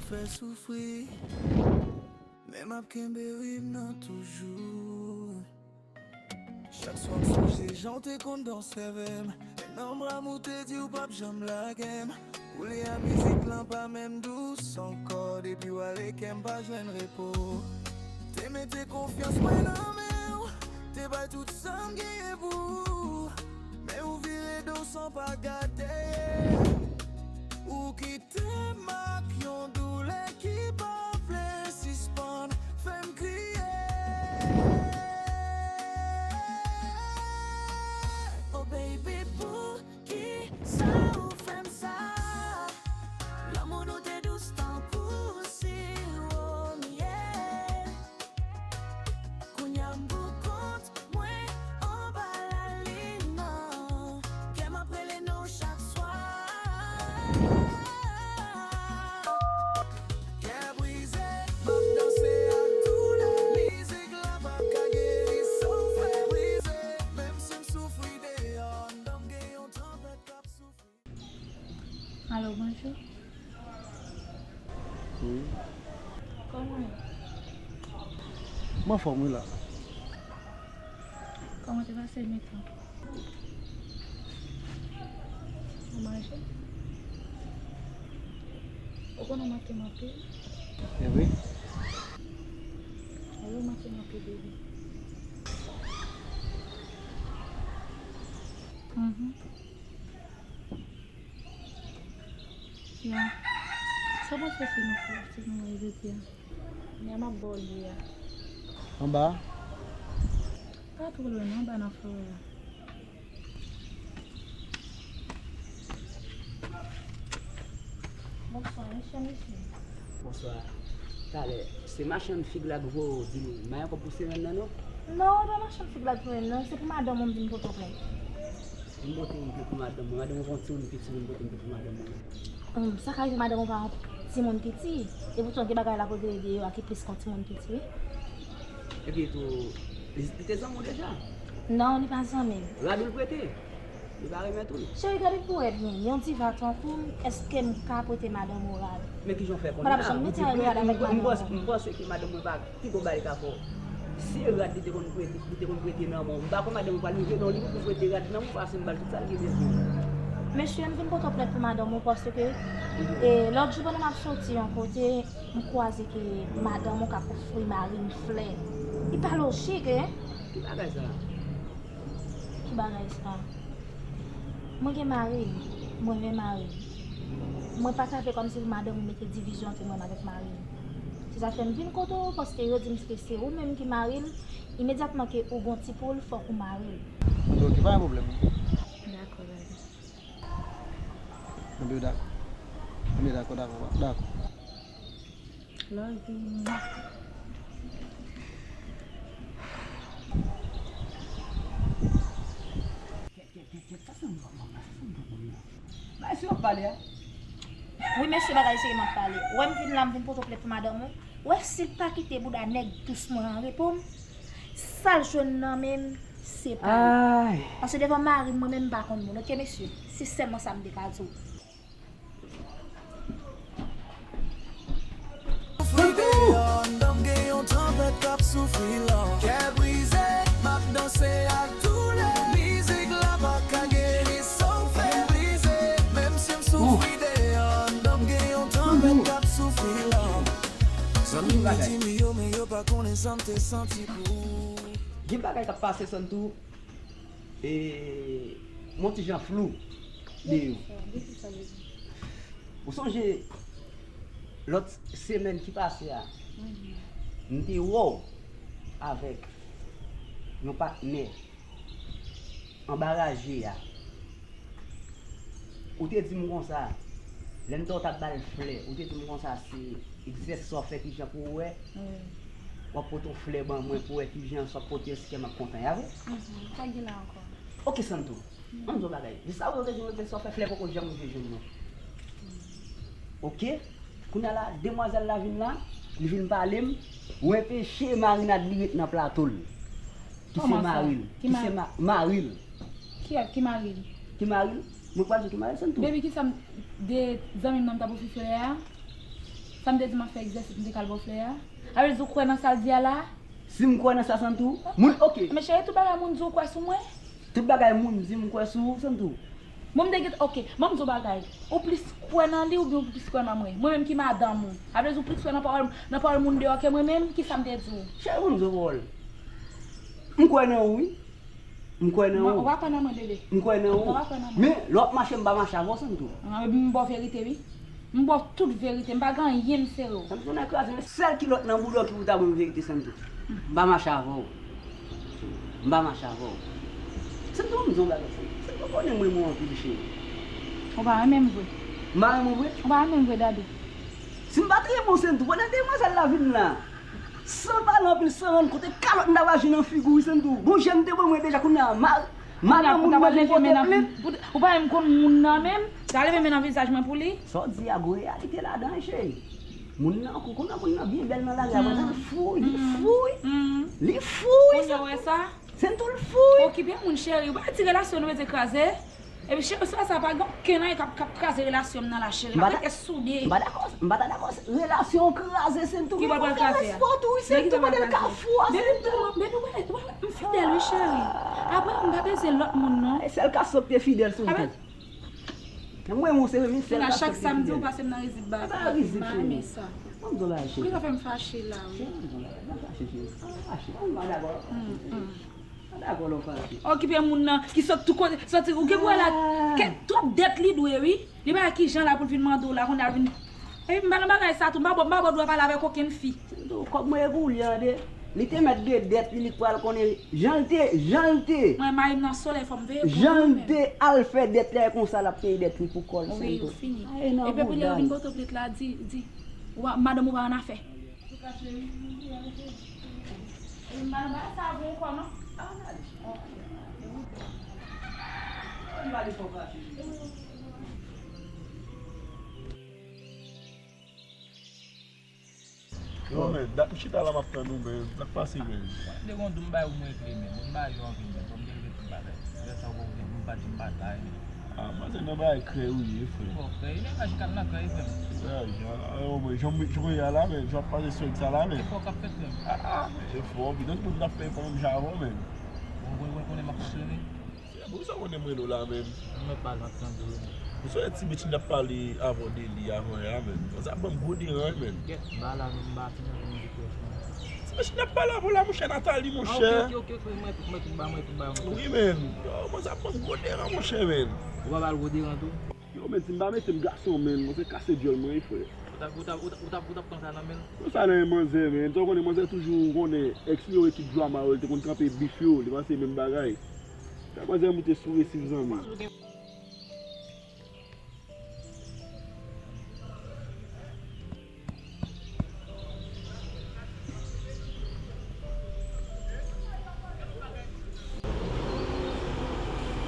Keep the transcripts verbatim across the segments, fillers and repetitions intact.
Fè soufri, men m ap kenbe rim nan toujou. Chak swa m sonje jan w te konn danse avè m, men nan bra m ou te di w p ap janm lage m. Koulye a mizik lan pa menm dous ankò, depi w ale kè m pa jwenn repo. Te mete konfyans mwen nan men w, te bay tout sa m genyen pou ou, men ou vire do w san pa gade. Ou kite m ak yon doulè ki pa vle sispann fè m kriye. Oh baby, poukisa ou fè m sa? Lanmou nou te dous tankou siwo myèl. Kounye a m pou kont mwen anba lalin nan. Kè m ap rele non w chak swa. Kè brize, m ap danse ak doulè. Mizik la pa ka geri sa w fè brize. Menm si m soufri deyò, anndan m gen yon tanpèt k ap soufri. Alo, bonjou. Wi. Kòman w ye? M anfòm wi la. Kòman te pase nèt lan? Ou manje? Ou konnen w manke m anpil? Ebyen. Ou manke m anpil, bebe. Mhm. Ya. Sa w panse si nou fè, si nou wè jodi a? Men m ap ba w li a. Anba? Pa twò lwen non, anba nan forè a. Bonswa, mesye, mesye. Bonswa. Talè, se machann fig la k voye w di m bay yon kòb pou semèn nan, non? Non, e pa machann fig la k voye m, non. Se pou madanm ou m vin pote w plent. Vin pote yon plent pou madanm mwen. Madanm mwen pa yon timoun piti, vin pote yon plent pou madanm mwen. Hum, sa ka rive madanm ou pa yon timoun piti. E poutan gen bagay la kote li ye a ki plis ke yon timoun piti, wi. Epi tou, li, li te zanmi w deja? Non, li pa zanmi m. Rad ou l prete? Li pa renmen tou? Cheri, gade pou wè byen. Yon diva tankou m, èske m ka prete madanm ou rad? Men kijan w fè konnen la? M pa t ap janm mete rad avèk madanm ou. M panse ke madanm mwen pa pi gwo bagay li ka fè w. Si e rad li te konn prete, li te konn prete nan men w, m pa kwè madanm ou pral rive nan w, li pou prete rad nan men w, pase m ba l tout sa l gen bezwen. Mesye, m vin pote w plent pou madanm ou paske, e, lòt jou pandan m ap soti yon kote, m kwaze ke madanm ou k ap ofri mari m flè. Li pa lojik, en? Ki bagay sa? Ki bagay sa? Mwen gen mari m, mwen renmen mari m. Mwen pa ta vle kòmsi madanm ou mete divizyon ant mwen avèk mari m. Se sa k fè m vin kote w, paske yo di m ke se ou menm ki mari l, imedyatman ke ou gon ti poul, fòk ou mari l. Oke, pa gen pwoblèm. Dakò, bebe. Ebyen, dakò. Ebyen, dakò, dakò, dakò. Love you. Kèt, kèt, kèt, kèt, sa se yon lòt manman, sa se yon lòt manman. Bay si w ap pale a. Wi, mesye, bagay serye m ap pale. Ou wè m vin la, m vin pote w plent pou madanm ou. Ou wè si l pa kite bouda nèg dous mwen an repo m, sa l jwenn nan men m, se pa l. Ay. Paske devan mari m, mwen menm m pa konn moun. Oke, mesye? Se sèlman sa m te ka di w. Soufri deyò, anndan m gen yon tanpèt k ap soufri la. Kè brize, m ap danse ak doulè. Mizik la pa ka geri sa w fè m brize. Menm si m soufri deyò, anndan m gen yon tanpèt k ap soufri la. Zanmi m di m yo, men yo pa konnen sa m te santi pou ou. Gen bagay k ap pase, Santou. E, m on ti jan flou de yo. Ou sonje lòt semèn ki pase a, m te wè w avèk yon patnè anba raje a. Ou te di m konsa, lè m te wè w t ap ba l flè, ou te di m konsa se egzèsis w ap fè kijan pou w wè. Wi. W ap pote yon flè ban mwen pou wè kijan sa w ap pote l, si kè m ap kontan, ya vre? Mhm. Sa k gen la ankò? Oke, Santou. Ann di w bagay. Jis apre w te di m egzèsis w ap fè flè poko janm rive jwenn mwen. Oke? Kounye a la, demwazèl la vin la, li vin pale m, ou enpeche marinad li ret nan plato l. Ki se mari l. Ki se ma-, mari l. Ki, ki mari l? Ki mari l? Mwen pral di w ki mari l, Santou. Baby, ki sa m, de zanmi m nan m t ap ofri flè a? Sa m te di m ap fè egzèsis, m te ka al bò flè a? Sa vle di ou kwè nan sa l di a la? Si m kwè nan sa, Santou? Moun, oke. Men cheri, tout bagay moun di ou kwè sou mwen? Tout bagay moun di m kwè sou ou, Santou? Bon, m te gen, oke, ban m di w bagay. Ou plis kwè nan li oubyen ou plis kwè nan mwen? Mwen menm ki madanm ou. Sa vle di ou plis kwè nan pawòl, nan pawòl moun deyò ke mwen menm? Kisa m te di w? Cheri, ban m di w pawòl. M kwè nan ou, wi. M kwè nan ou. Ou pa kwè nan mwen, bebe. M kwè nan ou. Ou pa kwè nan mwen. Men, lè w ap mache, m pa mache avè w, Santou. Ah, epi m ba w verite, wi. M ba w tout verite. M pa gen anyen m sere w. Santou, nan kraze, men sèl kilòt nan boudò ki pou ta ban m verite, Santou. M pa mache avè w. M pa mache avè w. Santou, m di w yon bagay, Santou. Santou, ou konnen m renmen w anpil, cheri. Ou pa renmen m vre. M pa renmen w vre? Ou pa renmen m vre, Dadou. Si m pa t renmen w, Santou, pandan demwazèl la vin la, san pale anpil, san rann kont, e kalòt m ta pral jwe nan figi w, wi, Santou. Gon jèn te ban mwen deja, kounye a, ma-, madanm moun manje pote plent. Ou pa menm konn moun nan menm, sa leve men nan vizaj mwen pou li. Sa w di a, gon reyalite ladan, cheri. Moun nan, ou konnen moun nan byen bèl nan lari a, pandan l fou, li fou, wi. Li fou, wi, Santou. Santou, l fou, wi. Okipe moun, cheri. Ou pa di relasyon nou mete kraze? Epi cheri, sa, sa pa gen okenn anyen k ap, k ap kraze relasyon m nan la, cheri. N ap rete soude. M pa dakò, m pa ta dakò relasyon w kraze, Santou. Ki bò l pral kraze a? Fè respè w tou, wi, Santou, pandan l ka fou a, Santou. Baby, baby, ou wè, ou wè, m fidèl, wi, cheri. Apre, m pa bezwen lòt moun, non. E sèl Kaso k te fidèl sou ou. Mwen, mwen, se mwen, sèl Kaso k te fidèl. Chak samdi, ou pase m nan rizib batay. Sa rizib, cheri? M pa renmen sa. Ban m di w bagay, cheri. Poukisa w fè m fache la, wi? Cheri, ban m di w bagay. Ban m fache, cheri. Ban m fache. M pa dakò. Okipe moun nan ki sot tout kote, soti, ou gen pou wè la, ke twòp dèt li dwe, wi. Li pa wè kijan la pou l vin mande w la, kounye a l vin. Epi m pa nan bagay sa tou, m pa bò, m pa bò dwa pale avèk okenn fi. Santou, kòb mwen e pou li an de. Li te mèt gen dèt li, li k pral konnen jan l te, jan l te. Mwen, mari m nan solèy, fò m veye pou li menm. Jan l te al fè dèt li a, e konsa l ap peye dèt li pou kò l, Santou. Wi, ou fini. Epi pou lè yo vin pote plent la, di, di, ou pa, madanm ou pa annafè. Antouka, cheri, m pa nan bagay sa avè w ankò, non. Yo, men, dat m chita la, m ap tann ou, men, sa k pase, men? De gon dou m bay ou mwen vle, men, bon, m bay yo anvi, men, bon, m te vle tout bagay. Lè sa ou pa vle, m pa di m pa ta, men. Ah, manzè nan bagay krèy ou ye, frè. Bon, krèy, nèg la chita nan krèy, frè m. Frè, jan, ah, mwen, jan mwen, jan mwen ye a la, men, jan w ap pase swag sa la, men. Efò k ap fèt, frè m. Ah, ah, men, efò, bidon, tout moun ap fè efò menm jan avè w, men. Bon, bon, bon, konnen m ap fonksyone. Frè, poukisa w konnen m rele w la, men? M mèt pale, m ap tande w, men. Ou sonje ti bitch n t ap pale avè w de li avan yè a, men. Manzè ap ban m gwo deran, men. Kèt, ba la, men, m pa fin anvi m di kèt, men. Ti bitch n t ap pale avè w la, monchè, Nathalie, monchè. Ah, ok, ok, ok, ok, mwen tout, mwen tout ba, mwen tout ba, mwen tout. Wi, men. Yo, manzè ap ban m gwo deran, monchè, men. Ou pa ba l gwo deran tou? Yo, men, si m pa mete m gason, men, mwen se kase dyòl mwen, wi, frè. Ou t ap, ou t ap, ou t ap, ou t ap, ou t ap pran sa nan men l? Pran sa nan men manzè, men. Sa w konnen, manzè toujou konnen, èks li yo ekip drama yo, li te konn kanpe bif yo, li panse menm bagay. Fè manzè moute sou resif, zanmi.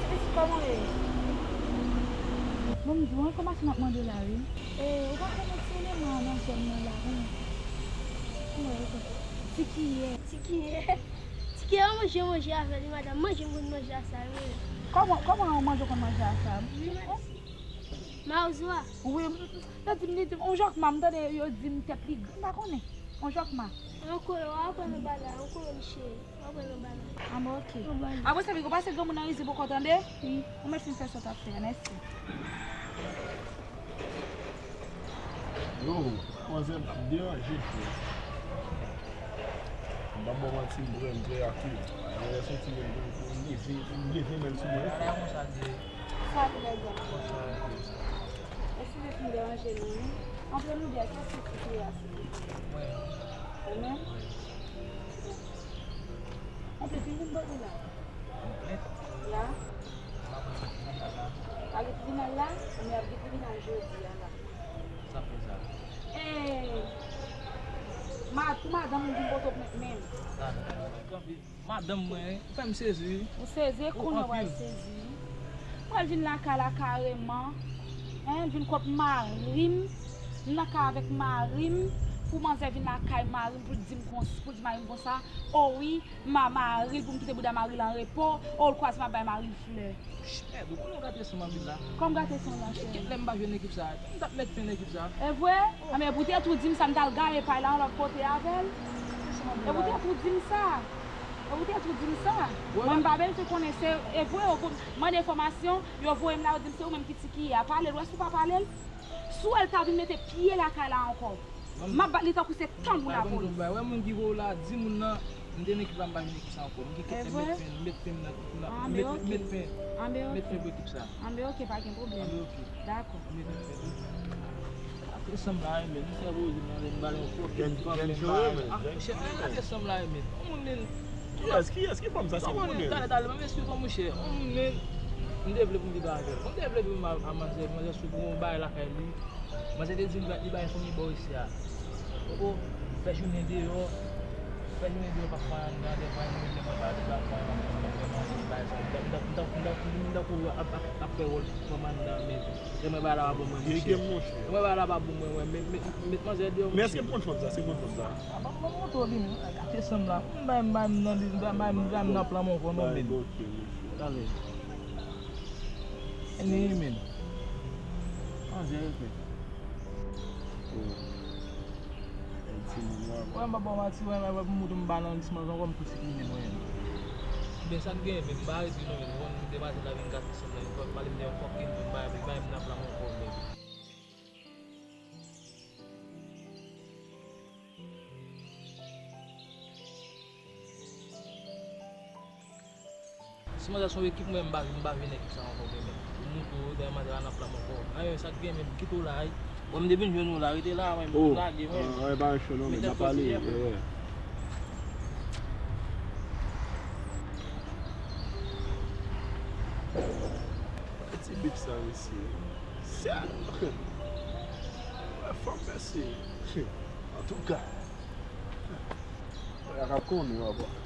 Ti pitit, kòman w ye? Bon, m di w, enfòmasyon m ap mande w la, wi. E, ou pa konnen ti eleman an nan zòn nan la, wi. Kòman w rele? Ti Kiyè. Ti Kiyè. Ti Kiyè, manje, manje avè li, madanm. Manje, moun manje a sa, wi. Kòman, kòman w manje w konn manje a sa? Wi, madanm. Mawozo a? Wi, m, m, yo di m, li di m, on jòkma, m tande yo di m tèt li grenn, m pa konnen. On jòkma. Ankò, w ap pran nan bagay, ankò, m cheri. W ap pran nan bagay. Ah, bon, ok. Nan bagay. Apre sa, piga w pase granmoun nan rizib ankò, tande? Wi. Ou mèt fin fè sa w t ap fè a, mèsi. Yo, manzè ap deranje, frè. M p ap ba w manti, m vrè, m vrè ak ou. Mwen lè soti menm, m leve, m leve men l sou mwen. Ala konsa l ye. Sa vle di. Konsa l ye. Eskize si m deranje nou, wi. Antre nou de, kiyès ki sou pye a, silvouplè? Mwen. Ou menm? Wi. Antre, ki vin pote la? Yon plent. La? M pa konn si tribinal la. Pa gen tribinal la? Men ap gen tribinal jodi a la. Sa fè sa? E, ma-, pou madanm ou vin pote w plent menm. Sa, sa, sa. Madanm mwen, ou fè m sezi, wi. Ou sezi, e kounye a w pral sezi. Ou anpil. Mwen vin lakay la kareman. Hein, vin kot mari m. M nan kay avèk mari m. Pou manzè vin lakay mari m pou l di m konsa, pou l di mari m konsa, o wi, m a mari l pou m kite bouda mari l an repo, o l kwè se m ap bay mari l flè. Mèd, ou konnen w gate san m anpil la. Kòm gate san w la, cheri. Kèt lè m pa jwenn ekip sa. M t ap met fen nan ekip sa. E vre? Anben, pou w te tou di m sa, m t al gaye pay la yon lòt kote avè l. E pou w te tou di m sa. E pou w te tou di m sa. Mwen, m pa bezwen konnen se, e vre, yo pou mande enfòmasyon, yo voye m la, yo di m se ou menm ki Tiki a. Pale l, w èske w pa pale l? Si w wè l ta vin mete pye lakay la ankò, m ap bat li tankou se tanbou lapolis. Wè moun ki voye w la, di moun nan, m te nan ekip la, m pa vin ekip sa ankò. M gen kèt lè m met fen, m met fen nan, nan, m met, m met fen, m met fen pou ekip sa. Anben, ok, pa gen pwoblèm. Anben, ok. Dakò. Anben, ok. Ate sanm la, men, misye poze nan lè m ba l yon fòk, yon fòk, men ba l. Ate sanm la, men. Yon moun, men. Kiyès, kiyès, ki fanm sa, se konnen. Talè, talè, mwen esplike w, monchè. Yon moun, men, m te vle pou m viv avè l. Mwen te vle pou m a, a manzè, manzè sou pou yon bagay lakay li. Manzè te di m li bay fanmi bò isi a. Poko fè jounen deyò. Fè jounen deyò pa fè anndan, dèfwa mwen menm lè mwen pa, lè pa fè anndan, mwen fè manje, m pa fè sa. M tankou ap, ap, ap fè wòl fanm anndan, men lè mwen pa la pa bon mwen, monchè. Lè mwen pa la pa bon mwen, mwen, men, men, met manzè deyò, monchè. Men èske l konn fanm sa? Èske l konn fanm sa? A, ban m montre w li menm. Gate sanm la. M bay, m bay, m nan, m bay, m bay, m nan plan mwen ankò non, men. Talè. Anyway, men. Manzè, respè. Wè, m pa ba w manti, wè, wè, wè, pou m moutre m pa nan lis manzè ankò, m tou sik li menm, wè. Men sa k genyen, men m pa rete non, men m konn demwazèl la vin gate sanm nan, li pale m de yon fòk, m bay, m bay, m nan plan mwen ankò, men. Si manzè se yon ekip, mwen, m pa, m pa vin ekip sa ankò, men, men. Pou moutre w, dèyè manzè pa nan plan m ankò. Anyen, sa k gen, men, m kite w la, wi. Bon, m te vin jwenn ou la, rete la, mwen, m lage, mwen. Ah, ah, pa cho non, men, n ap pale, yeah. Ti bip sa, mesye. Sèl. Wè, fanm, mesye. Antouka. Wè, a ka konnen, wè, bon.